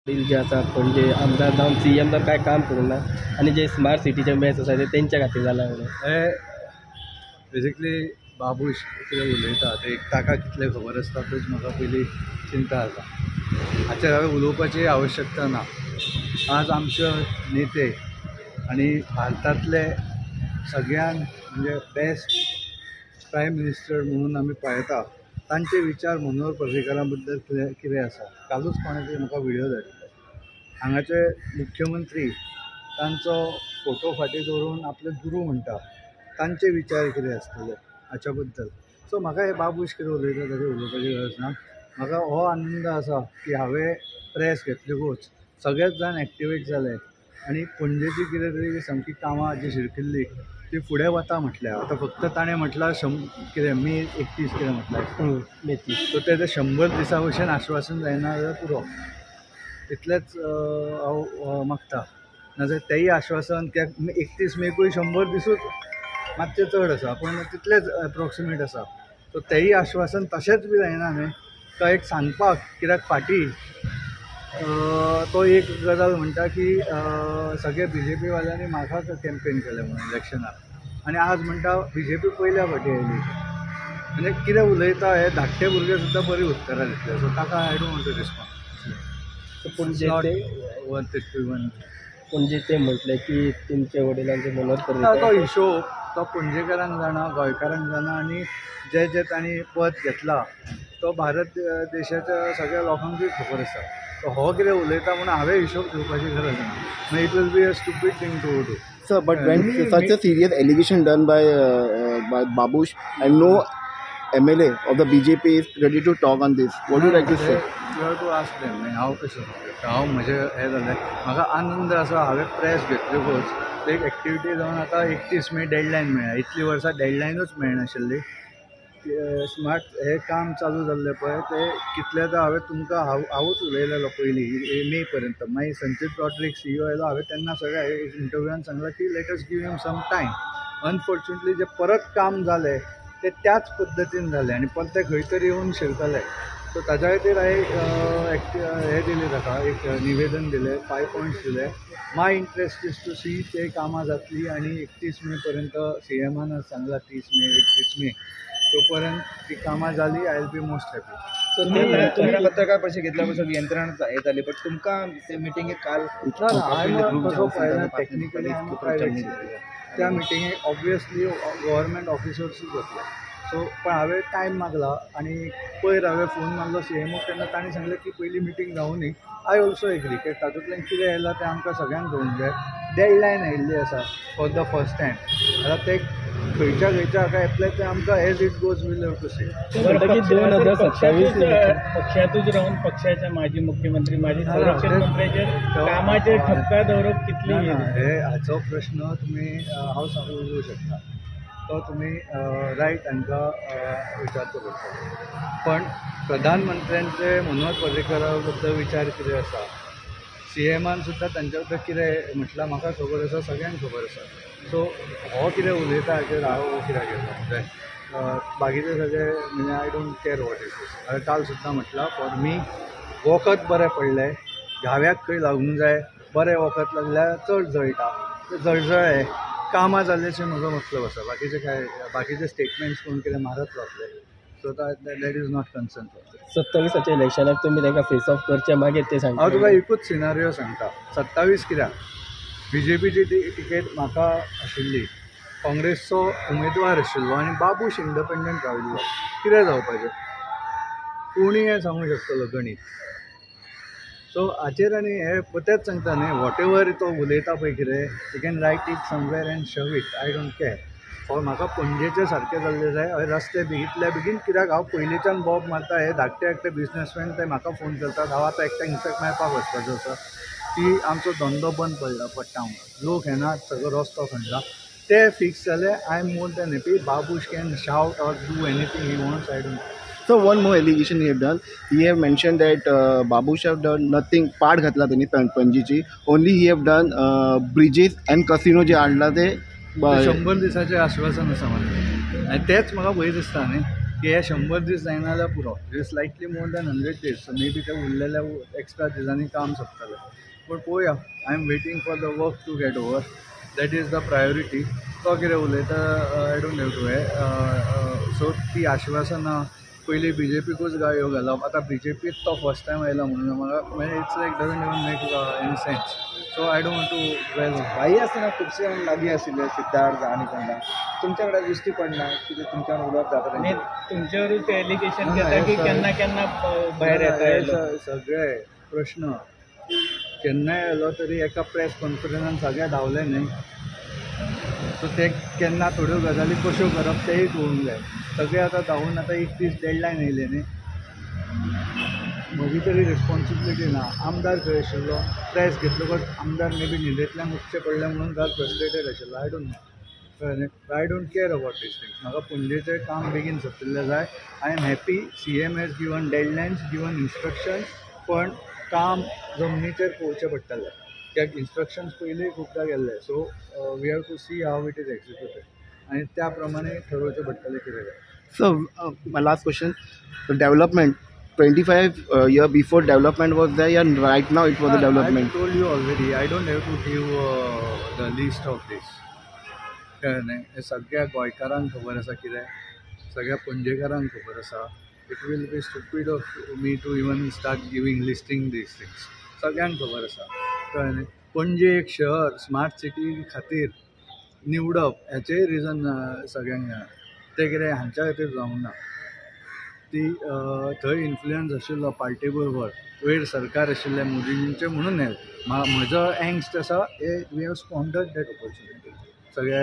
जे आसा पणजे आमदार जावन सीएम जावन कांय काम करूंक ना आनी जे स्मार्ट सिटीचे मॅच आसा ते तेंच्या खातीर जाला म्हणून. हे बेसिकली बाबूश कितें उलयता ते ताका कितलें खबर आसता तेच म्हाका पयली चिंता आसा. हाचेर हांवें उलोवपाची आवश्यकता ना. आज आमचे नेते आनी भारतांतले सगळ्यान म्हणजे बेस्ट प्रायम मिनिस्टर म्हणून आमी पळयता तांचे विचार मनोहर पर्रीकरा बद्दल कितें आसा. कालूच कोणें तरी म्हाका व्हिडियो धाडिल्लो. हांगाचे मुख्यमंत्री तांचो फोटो फाटीं दवरून आपले गुरू म्हणटा, तांचे विचार कितें आसतले हाच्या बद्दल. सो म्हाका हे बाबूश कितें उलयता ताचेर उलोवपाची गरज ना. म्हाका हो आनंद आसा की हांवें प्रेस घेतलेकूच सगळेच जाण एक्टिवेट जाले आनी पणजेची कितें तरी सामकी कामां जी शिरकिल्ली ती फुडें वता म्हटल्या. आतां फक्त ताणें म्हटलां कितें मे 31 कितें म्हटलां मे 30, सो तेजें 100 दिसां भशेन आश्वासन जायना जाल्यार पुरो, तितलेंच हांव मागता. नाजाल्यार तेंय आश्वासन कित्याक 31 मेकूय 100 दिसूच मातशें चड आसा पूण तितलेंच एप्रोक्सिमेट आसा. सो तेंय आश्वासन तशेंच बी जायना न्हय तो एक सांगपाक कित्याक फाटीं तो एक गजाल म्हणटा की सगळे बीजेपी वाल्यांनी म्हाका कॅम्पेन केलें म्हणून इलेक्शनाक आनी आज म्हणटा बीजेपी पयल्या फावटी आयली. म्हणजे कितें उलयता हे धाकटे भुरगे सुद्दां बरी उत्तरां दितले. सो ताका I don't want to respond. पूण जे ते म्हटले की तुमच्या वडिलांचे मनोहर पर्रीकर तो हिशोब तो पणजेकारांक जाणा, गोंयकारांक जाणा आनी जे जे तांणी पद घेतला तो भारत देशाच्या सगळ्या लोकांकूय खबर आसा. सो हो कितें उलयता म्हणून हांवें हिशोब दिवपाची गरज ना. मागीर it will be a stupid thing to do. Sir, but when such a serious allegation done by Babush and no MLA of the BJP is ready to talk on this, what do you like to say? You have to ask them. हांव कशें हांव म्हजें हें जालें, म्हाका आनंद आसा हांवें प्रेस घेतलेकूच एक एक्टिविटी जावन आतां 31 मे डेडलायन मेळ्ळ्या. इतलीं वर्सां डेडलायनूच मेळनाशिल्ली. स्मार्ट हें काम चालू जाल्लें पळय तें कितलें तर हांवें तुमकां हांवूच उलयलेलो पयलीं मे पर्यंत. मागीर संचीत रॉड्रिक्स सीईओ आयलो, हांवें तेन्ना सगळ्या इंटरव्यूआन सांगलां की let us give him some time. Unfortunately जें परत काम जालें तें त्याच पद्दतीन जालें आनी परत तें खंय तरी येवन शिरकलें. सो ताज्या खातीर हांवें हें दिलें ताका एक निवेदन दिलें, 5 पॉयंट्स दिले. My interest is to see ते कामां जातलीं आनी 31 मे पर्यंत सीएमान सांगलां 30 मे 31 मे तो पर्यंत ती कामां जाली I will be most happy. तुमी पत्रकार परिशद घेतल्या पासून यंत्रणा हे जाली, बट तुमकां ते मिटिंगेक काल कसो पळयला टॅक्निकली प्रायवेट त्या मिटिंगेक ऑब्वियसली गव्हर्मेंट ऑफिसर्सूच वतले. सो पण हांवें टायम मागला आनी पयर हांवें फोन मारलो सीएमओक तेन्ना तांणी सांगलें की पयली मिटींग जावं न्ही. I also agree की तातूंतल्यान कितें आयलां तें आमकां सगळ्यांक घेवंक जाय. डेडलायन आयिल्ली आसा फॉर the first time. आतां ते खंयच्या खंयच्या हाका येतलें तें आमकां as it goes we'll have to see. 2027 पक्षातूच रावन पक्षाचे माजी मुख्यमंत्री माजी संरक्षण मंत्र्याचेर कामाचेर ठपका दवरप कितली हे हाचो प्रश्न तुमी हांव उलोवंक शकता, तो तुमी रायट हांकां विचारचो पडटलो. पण प्रधानमंत्र्यांचे मनोहर पर्रीकरा बद्दल विचार कितें आसा, सीएमान सुद्दां तांच्या बद्दल कितें म्हटलां म्हाका खबर आसा, सगळ्यांक खबर आसा. सो हो कितें उलयता हाचेर हांव कित्याक घेता म्हणजे बाकीचे सगळे म्हणजे I don't care what is this. हांवें काल सुद्दां म्हटलां फॉर मी वखद बरें पडलें, घाव्याक खंय लागूंक जाय, बरें वखद लागल्यार चड जळटा, तें जळजळ्ळें कामां जाल्ल्याचें म्हजो मतलब आसा. बाकीचे काय बाकीचे स्टेटमेंट्स कोण कितें मारत रावतले. So that is not concern. 27 इलेक्शनाक तुमी तांकां फेस ऑफ करचे मागीर ते सांगता. हांव तुका एकूच सिनारियो सांगता. 27 कित्याक बीजेपीची तिकेट म्हाका आशिल्ली, काँग्रेसचो उमेदवार आशिल्लो आनी बाबूश इंडिपेंडंट राविल्लो, कितें जावपाचें कोणूय हें सांगूंक शकतलो गणीत. सो हाचेर आनी हे तेंच सांगता न्ही, what ever तो उलयता पळय कितें you can write it somewhere and shove it, I don't care. For म्हाका पणजेचें सारकें जाल्लें जाय. हय रस्ते बेगितल्या बेगीन, कित्याक हांव पयलींच्यान बॉब मारता. हे धाकटे धाकटे बिजनसमॅन ते म्हाका फोन करतात, हांव आतां एकट्याक हिंसक मेळपाक वचपाचो आसा की आमचो धंदो बंद पडला पडटा म्हणून, लोक येना, सगळो रस्तो खणला. ते फिक्स जाले I am more than happy. Babush can shout or do anything he wants, I don't. So one more allegation he have done. He have mentioned that Babush have done nothing. पाट घातला त्यांनी पणजीची. Only he have done bridges and casino जे आणला ते 100 दिसाचें आश्वासन आसा म्हाका आनी तेंच म्हाका भंय दिसता न्ही. की हे 100 दीस जायना जाल्यार पुरो, slightly more than 100 days, so maybe ते उरलेल्या एक्स्ट्रा दिसांनी काम सोंपतलें. पूण पळोवया, I am waiting for the work to get over, that is the priority. तो कितें उलयता I don't have to हे, सो ती आश्वासनां पयलीं बीजेपीकूच गाळयो घालप, आतां बीजेपीत तो फर्स्ट टायम आयला म्हणून म्हाका म्हणजे it's like doesn't even make any sense. So I don't want to dwell. भाई आसतना खुबशे जाण लागीं आशिल्ले सिद्धार्थ आनी कोणा तुमच्या कडेन दिश्टी पडना कितें तुमच्या उलोवप जाता आनी तुमच्यावरूच ते एलिगेशन घेता की केन्ना केन्ना भायर येता. सगळे प्रश्न केन्नाय आयलो तरी एका प्रेस कॉन्फरन्सान सगळे धांवले न्ही, सो ते केन्ना थोड्यो गजाली कश्यो करप तेय कळूंक जाय. सगळे आतां धांवून आतां एक दीस डेडलायन येयले न्ही, म्हजी तरी रिस्पॉन्सिबिलिटी ना. आमदार खंय आशिल्लो, प्रेस घेतलो बट आमदार मे बी न्हिदेंतल्यान उठचें पडलें म्हणून काल फ्रस्ट्रेटेड आशिल्लो. I don't know, कळ्ळें न्ही. I don't care about these things. म्हाका पणजेचें काम बेगीन सोंपिल्लें जाय. I am happy CM has given deadlines, given instructions, पण काम जमनीचेर पळोवचें पडटलें कित्याक इन्स्ट्रक्शन्स पयलीं खुबदां गेल्ले. So we have to see how it is executed आनी त्या प्रमाणे ठरोवचें पडटलें कितें तें. So my last question, development 25 year before development was there या right now it was a development? I told you already, I don't have to give the list of this. कळ्ळें न्ही, हें सगळ्या गोंयकारांक खबर आसा कितें, सगळ्या पणजेकारांक खबर आसा. It will be stupid of me to even start giving listing these things. सगळ्यांक खबर आसा, कळ्ळें न्ही. पणजे एक शहर स्मार्ट सिटी खातीर निवडप हेचेय रिजन सगळ्यांक जाणा. तें कितें हांच्या खातीर जावंक ना, ती थंय इन्फ्लुयन्स आशिल्लो पार्टी बरोबर वयर सरकार आशिल्लें मोदीजींचें म्हणून हें म्हजो एंगस्ट आसा, we have squandered that opportunity. सगळे